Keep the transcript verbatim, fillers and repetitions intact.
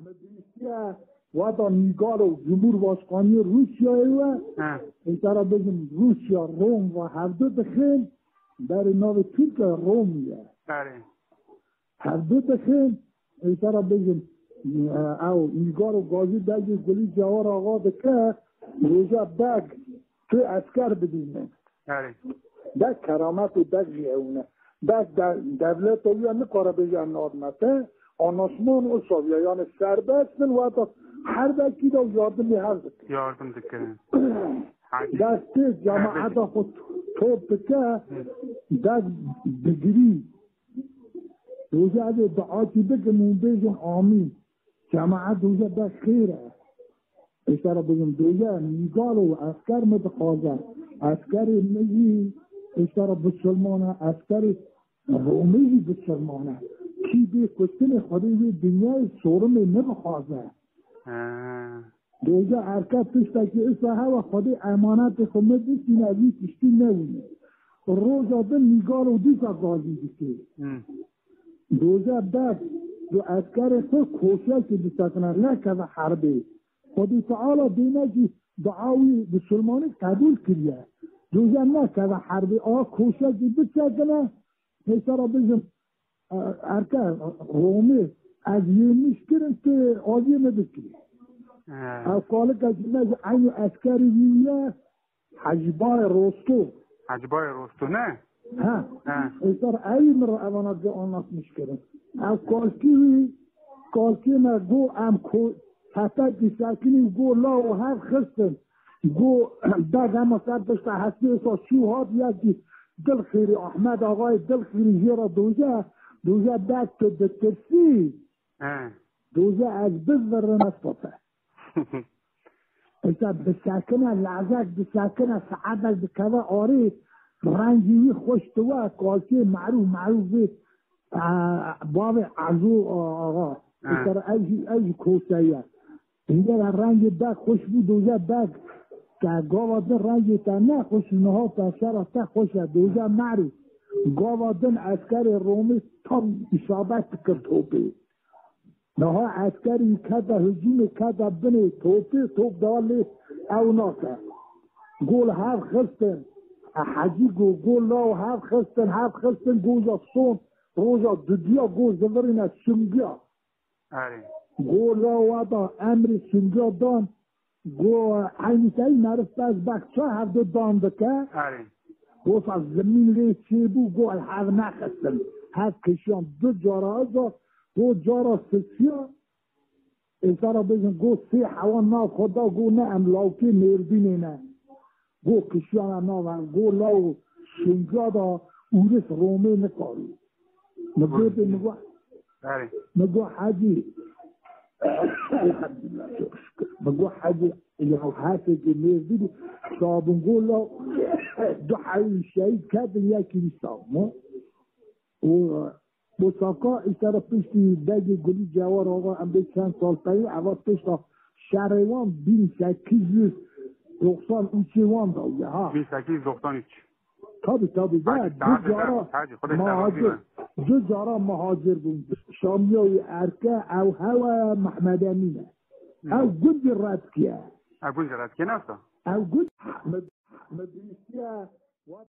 Me bihîstiye weta Nîgalo Cumhurbaşkaniyê Rûsyayê we, He. Êşara bêjim Rûsya, Rom ve hevdu dixin, berê navê Tirkiye Rom ye. Berê. Hevdu dixin, êşara bêjim, e, ew Nîgalo gazî degê Gulî Cewar Axa dike, roja beg tu esker bidîne. Erê. Beg keramet û beg jî ew ne. Beg de, devleta wî ya nikare bêje em nadime te, anlaşman o saviya, yani serbest bin weta her bekî de yardimê hev dikin. Yardım dikirin. Hadi. Destê cemaeta xwe top dike, Hı. Beg digirî. Roja ez ê duakî bikim û bêjin amîn. Cemaet roja beg xêr e. Êşara bêjim, doje Nîgalo esker mi dixwaze. Eskerê min jî êşara bisilman e, eskerê Romê jî bisilman e. Kî bê kuştinê Xwedê wê dinyayê sorimê nebixwaze. He. Doje erke tiştekî êşa hewa Xwedê emanetê xwe min bistîne, vî tiştî newî. Roja din Nîgalo dîsa gazî dike. Hı. Doje beg, do eskerê xwe koşekê bisekine, nekeve herbê. Xwedî Teala dêne jî dua wî bisilmanî qebûl kiriye. Doje nekeve herbê, a koşekê bisekine, hêşara bêjim, e, erke, Romê, ez yê nîş kirin, tu aliyê min bikirî. He. Ev kalika jî me jî eynî eskerî wî ye, Hecîbayê Rosto. Hecîbayê Rosto, ne? Ha. Ha. Êşar ewî min re evana di anlatmiş kirin. Ev kalkî wî, kalkî me go em ko-, tepekî sekinî go law hev xistin. Go beg hema ser pişta hestê êşa çû hat yekî Dilxêrî, Ahmed Axayê Dilxêrî jê re doje, doje beg tu ditirsî. He. Doje ez bizivirim ez tope. Êşa bisekine, lezek bisekine, saetek dikeve arê, rengî wî xweş diwe, kalkê merû, merû vê, e, bavê Ezo Axa. Ha. Êşa ev jî, ev jî kose ye. Hînde re rengê beg xweş bû, doje beg. Ke gava din rengê te ne xweş, niha te şera te xweş e, doje merû. Gava din eskerê Romê tam îsabet dikir topê. Niha eskerî kete hicûmê, kete binê topê, top dewa lê ew nake. Gol hev xistin. E, Hecî go, gol law hev xistin, hev xistin, goja son, roja dudiya go zivirîne sungiya. Erê. Go law wada emrê sungiya dan, Go, eynî serî meriv pez bek ça hevdu dan dike. Erê. Go sa zimîn lê çêbû, go hev nexistin. Hev kişiyan du cara, go, go cara sisiya. Êşara bêjin, go sê hewa nav xwe da, go ne em lawkê Mêrdînê ne. Go kişiyana nav em, go law şinca da ûris Romê nikarî. Min gotin, min got, Erê. Min got, Hecî, elhamdulillah, çok şükür. Min got, Hecî, ya hesekê Mêrdînî, sabûn go law, du heyî şehîd ketin, yekî wî saw. Û, û saka îşte re piştî degê Gulî Cewar Axa, em bê çend sal peyî, eva pişta şerê wan bin sekiz yüz doksan üç wan da ye, ha. Bin sekiz yüz doksan üç. Tabii, tabii, ya, Hacı, du daha güzel, cara Hacı, Xwedê muhacir, sevabî du cara muhacir bûn. Şamiya wî erke, ew hewe Mehmed Emîn e. Hı. Ew gundî Redkiye. Ew gundî Redkiye nasıl? Ew gund, me, me bihîstiye,